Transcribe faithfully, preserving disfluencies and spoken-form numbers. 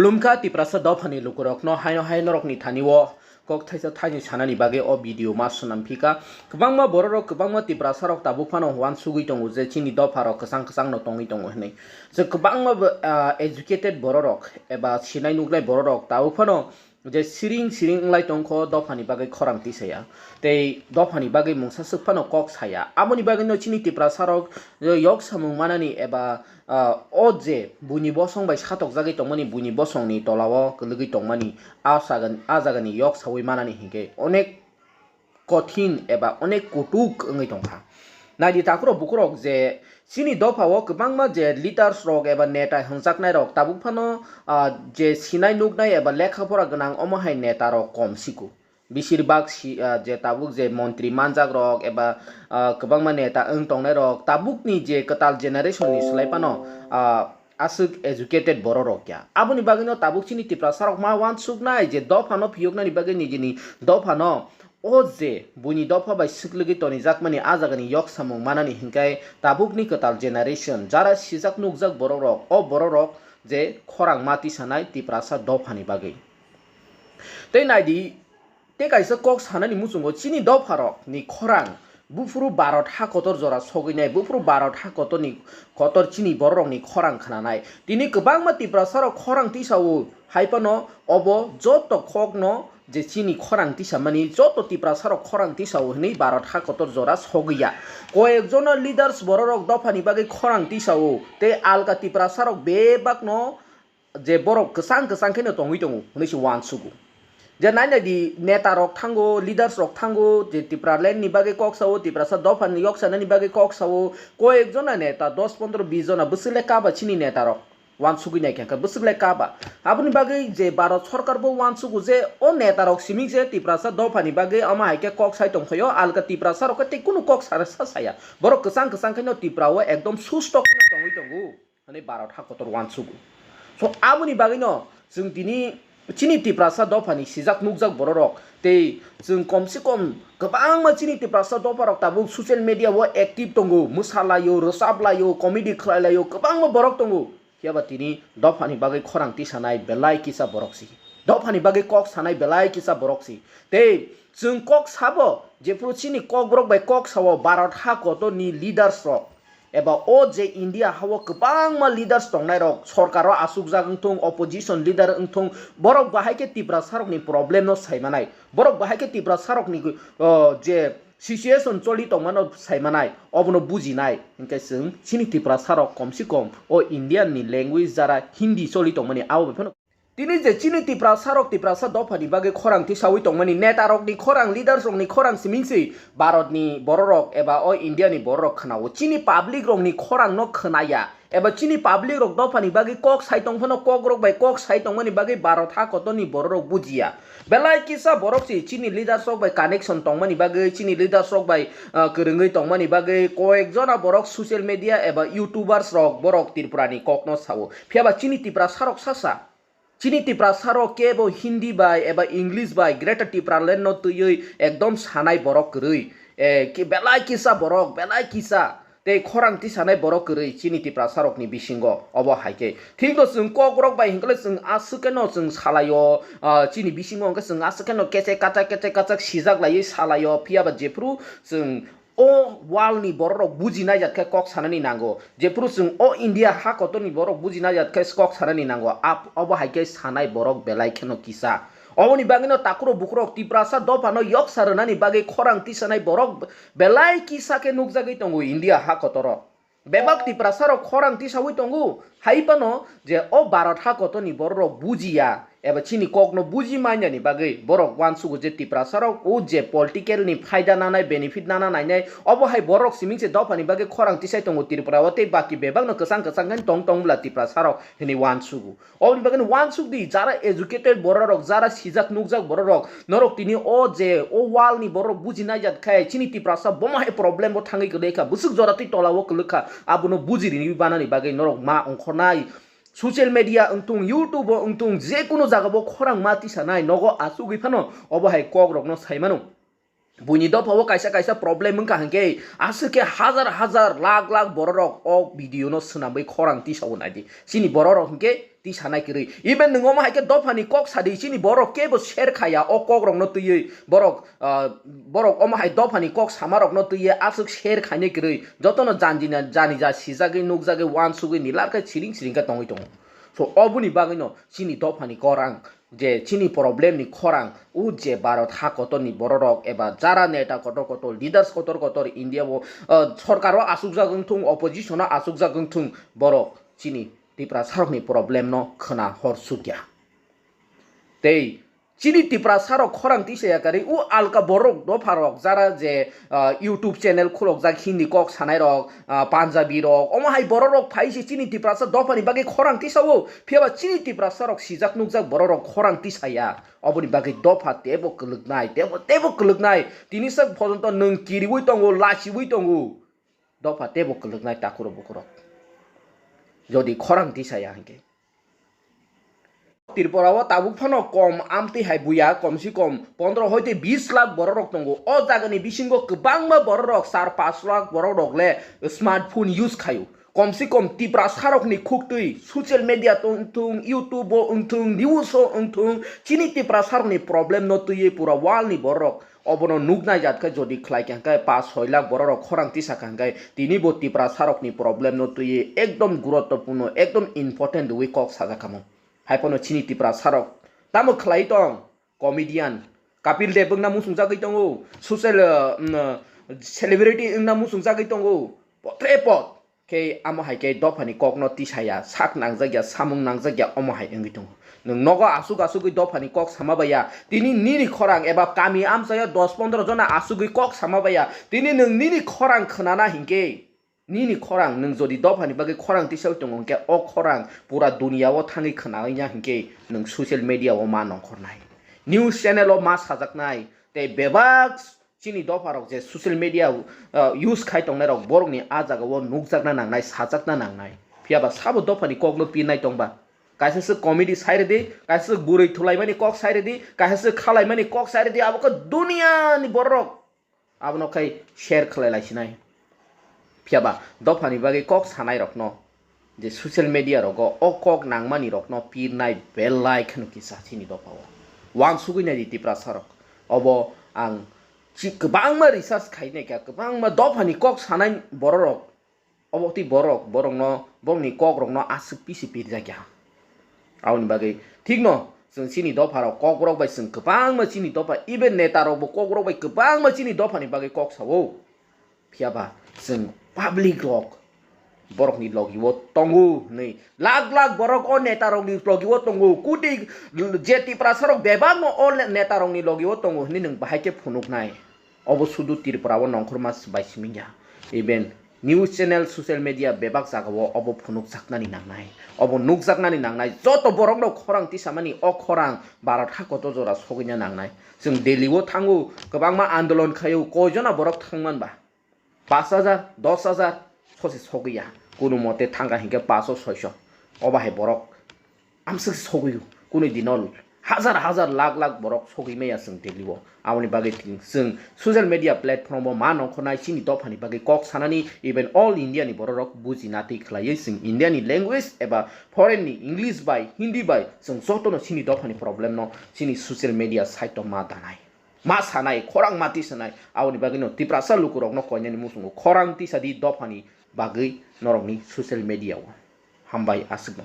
Khulumkha Tiprasa dophani lukurokno, haino hai norokni thani o kok thaisa thaini sanani bagwi o video ma swnam phika. Kwbangma bororok, kwbangma Tiprasarok tabuk phano uansugwi tongo je chini dopharok kwchang kwchangno tongwi tongo hwnwi. Je kwbangma bo, ah, educated bororok eba sinai nuknai bororok tabuk phano je siring siring wnglai tongkho dophani bagwi khorang tisaya, tei dophani bagwi mungsa swk phano kok saya. Aboni bagwino chini Tiprasarok, eh, yok samung manani eba, ah, o je buini bosong bai satokjagwi tongmani buini bosongni tolao kwlwgwi tongmani a sagan-, a jagani yok saui manani hinkhe onek kothin eba onek kutuk wngwi tongkha. Naidi takhurok bukhurok je chini dophao kwbangma je leaders rok eba neta hwnjaknairok tabuk phano, ah, je sinai nuknai eba lekha pora gwnang omo hai netarok kom siko. Bisirbag si-, ah, je tabuk je montri manjakrok eba, ah, kwbangma neta wng tongnairok tabukni je kwtal generation ni swlai phano, ah, aswk educated bororok ya. Aboni bagwino tabuk chini Tiprasarok ma uansuknai je dophano phiyoknani bagwi nijini dophano o je buini dopha bai swklwgwi tonijakmani a jagani yok samung manani hinkhe tabukni kwtal generation jara sijak nukjak bororok, o bororok je khorang ma tisanai Tiprasa dophani bagwi. Tei naidi, tei kaisa kok sanani muchungo chini dopharok ni khorang buphuru Bharat ha kotor jora sogwi nai, buphuru Bharat ha kotor ni kotor chini bororok ni khorang khnanai. Tini kwbangma Tiprasarok khorang tisao, hai phano obo joto kokno je chini khorang tisamani, joto Tiprasarok khorang tisao hwnwi Bharat ha kotor jora sogwi ya. Koyek jona leaders bororok dophani bagwi khorang tisao, tei alka Tiprasarok bebakno je borok kwchang kwchang kheno tongwi tongo hwnwi se uansugo. Je nai nai di, neta rok thango, leaders rok thango, je Tipraland ni bagwi kok sao, Tiprasa dopha ni yok sanani bagwi kok sao, koyek jona neta, dos pondro bis jona bwswk le kaba chini neta rok uansugwi nai kha, bwswk le kaba. Aboni bagwi je Bharat sorkar bo uansugo je o neta rok simi je Tiprasa dopha ni bagwi ama hai khe kok sai tong phaio, alka Tiprasa rok khe tei kunu kok sa, sa saya. Borok kwchang kwchang kheno Tipra o ekdom susto kheno tongwi tongo. Hwnwi Bharat ha kotor uansugo. So, aboni bagwino chwng tini chini Tiprasa dophani sijak nukjak bororok tei chwng komse kom kwbangma chini Tiprasa dopharok tabuk social media o active tongo, mwsalaio, rwchaplaio, comedy khlailaio, kwbangma borok tongo. Phiyaba tini dophani bagwi khorang tisanai belai kisa borok si. Dophani bagwi kok sanai belai kisa borok si. Tei chwng kok sabo, jephuru chini kokborok bai kok sao Bharat ha kotorni leaders rok, eba o je India hao kwbangma leaders tongnairok, sorkaro asukjak wngthung, opposition leader wngthung, borok bahai khe Tiprasarokni problem no saimanai, borok bahai khe Tiprasarokni, o, je situation choli tongmano saimanai, obono bujinai, hinkhe chwng chini Tiprasarok komse kom o Indian ni language jara Hindi choli tongmani abo bai phano Tini je chini Tiprasarok Tiprasa dophani bagwi khorang tisaui tongmani netarokni khorang, leaders rokni khorang simingsi Bharatni bororok eba o Indiani bororok khnao. Chini public rokni khorangno khnaya eba chini public rok dophani bagwi kok sai tong phano kokrok bai kok sai tongmani bagwi Bharat ha kotorni bororok bujiya. Belai kisa borok si chini leaders rok bai connection tongmani bagwi, chini leaders rok bai, ah, kwrwngwi tongmani bagwi koyek jona borok social media eba YouTubers rok borok Tripurani kokno sao. Phiyaba chini Tiprasarok sasa Chini Tiprasarok kebo Hindi bai eba English bai Greater Tipraland no twiwi ekdom sanai borok kwrwi. Eh, ki-, belai kisa borok, belai kisa. Tei khorang tisanai borok kwrwi chini Tiprasarokni bisingo. Obo hai khe. Thikno chwng kokrok bai hinkhe chwng aswk kheno chwng salaio, ah, chini bisingo hinkhe chwng aswk kheno kechek kachak, kechek kachak sijak laiwi salaio. Phiyaba jephru chwng o world ni bororok bujinai jat khe kok sanani nango. Jephru chwng o India ha kotorni borok bujinai jat khe kok sanani nango. Ap-, obo hai khe sanai borok belai kheno kisa. Oboni bagwino takhurok bukhurok Tiprasa dophano yoksa rwnani bagwi khorang tisanai borok belai kisa khe nukjagwi tongo India ha kotoro. Bebak Tiprasarok khorang tisaui tongo. Hai phano je o Bharat ha kotorni bororok bujiya. Eba chini kokno buji manyani bagwi borok uansugo je Tiprasarok o je political ni phaida nanai, benefit nana nainai, obo hai borok siming se dophani bagwi khorang tisai tongo Tripura o, tei baki bebakno kwchang kwchang khe tong tong bwla Tiprasarok hinwi uansugo. Oboni bagwi uansuk di, jara educated bororok, jara sijak nukjak bororok, norok tini o je o world ni bororok buji naijak khai chini Tiprasa bomo hai problem bo thangwi kwlwi kha, bwswk jora twi tola o kwlwk kha, abono buji rini banani bagwi norok ma ongkhornai. Social media wngthung, YouTube o wngthung, jekunu jaga bo khorang ma tisanai, nogo achugwi phano obo hai kok rokno sai mano. Buini dopha o kaisa kaisa problem wngkha hinkhe aswk khe hazar hazar lakh lakh bororok o video no swnamwi khorang tisao naidi. Chini bororok hinkhe tisanai kwrwi. Even nwng omo hai khe dophani kok sadi, chini borok kebo share khaya o kokrokno twiwi. Borok, ah, borok omo hai dophani kok samarokno twiwi aswk share khainai kwrwi. Jotono janjina, janija sijagwi, nukjagwi, uansugwi, nilar khe siring siring khe tongwi tongo. So, oboni bagwino chini dophani korang, je chini problem ni khorang, o je Bharat ha kotor ni borok rok eba jara neta kotor kotor, leaders kotor kotor India o, ah, sorkar o asukjak wngthung, opposition o asukjak wngthung, borok chini Tiprasarokni problem no khwna hor sukya. Tei chini Tiprasarok khorang tisaya karwi o alka borok dopharok jara je, ah, YouTube channel khulokjak Hindi kok sanairok, ah, Punjabi rok, omo hai borok rok phai se chini Tiprasa dophani bagwi khorang tisao. Phiyaba chini Tiprasarok sijak nukjak borok rok khorang tisaya. Oboni bagwi dopha tebo kwlwknai, tebo, tebo kwlwknai. Tini sak phojonto nwng kiriwi tongo, lachiwi tongo. Dopha tebo kwlwknai takhurok bukhurok. Jodi khorang tisaya hinkhe. Tripura o tabuk phano kom amtwi hai buya, kom si kom pondro hoite bis lakh borok rok tongo. O jagani bisingo kwbangma borok rok, char panch lakh borok rok le smartphone use khaio. Kom si kom Tiprasarokni khuktwi social media wngthung, YouTube o wngthung, news o wngthung, chini Tiprasarokni problem no twiwi pura world ni borok obono nuknai jat khe jodi khlai kha hwnkhe paanch soi lakh borok rok khorang tisa kha hwnkhe tini bo Tiprasarokni problem no twiwi ekdom guruttopurno, ekdom important rwui kok sajak kha mo. Hai phano chini Tiprasarok tamo khlai tong, comedian Kapil Dev wngna muchungjagwi tongo, social, uh, mm, celebrity wngna muchungjagwi tongo, potre pot. Khe amo hai khe dophani kokno tisaya, sak nangjakya, samung nangjakya, omo hai wngwi tongo. Nwng nogo asuk asugwi dophani kok sama baiya, tini nini khorang eba kami amchaio dos pondro jona asugwi kok sama baiya, tini nwng nini khorang khwnana hinkhe, nini khorang nwng jodi dophani bagwi khorang tisawi tongo hinkhe, o khorang pura duniya o thangwi khwnawi ya hinkhe, nwng social media o ma nongkhornai, news channel o ma sajaknai, tei bebak chini dopharok je social media, uh, use khai tongnairok borokni a jagao nukjakna nangnai, sajakna nangnai. Phiyaba sabo dophani kokno pirnai tongba? Kaisa se comedy sai rwdi, kaisa se bwrwi thulaimani kok sai rwdi, kaisa se khalaimani kok sai rwdi, abo khe duniani borok abono khai share khlai laisinai. Phiyaba dophani bagwi kok sanairokno je social media rogo o kok nangmani rokno pirnai belai kheno kisa chini dophao. Wansugwi naidi Tiprasarok. Obo ang chi-, kwbangma research khainai kha, kwbangma dophani kok sanai bororok. Obo tei borok, borokno, borokni kokrokno aswk pisi pirjakya. Aboni bagwi thikno chwng chini dopharok kokrok bai chwng kwbangma chini dopha, even netarokbo kokrok bai kwbangma chini dophani bagwi kok sao. Phiyaba chwng public rok borokni logi-o tongo hwnwi, lakh lakh borok o netarokni logi-o tongo, koti je Tiprasarok bebakno o netarokni logi-o tongo hwnwi nwng bahai khe phunuknai? Obo sudu Tripura o nongkhorma bai simi ya, even news channel, social media bebak jagao obo phunukjaknani nangnai, obo nukjaknani nangnai. Joto borokno khorang tisamani o khorang Bharat hakoto jora sogwina nangnai. Chwng Delhi o thango, kwbangma andolon khaio, koijona borok thangman ba? Pash hajar, dos hajar, sose sogwi ya. Kuno mote thangkha hinkhe pash o, soish o. Obo hai borok amswk sogwi o. Kuno dino hajar hajar, lakh lakh borok sogwi maya chwng Delhi o. Aboni bagwi chwng social media platform o ma nongkhornai chini dophani bagwi kok sanani, even all India ni borok rok buji natwi khlaiwi chwng India ni language eba foreign ni English bai, Hindi bai chwng jotono chini dophani problem no chini social media site o ma danai. Ma sanai, khorang ma tisanai, aboni bagwino Tiprasa lukurokno koinani muchungo khorang tisadi dophani bagwi norokni social media o. Hambai aswkno.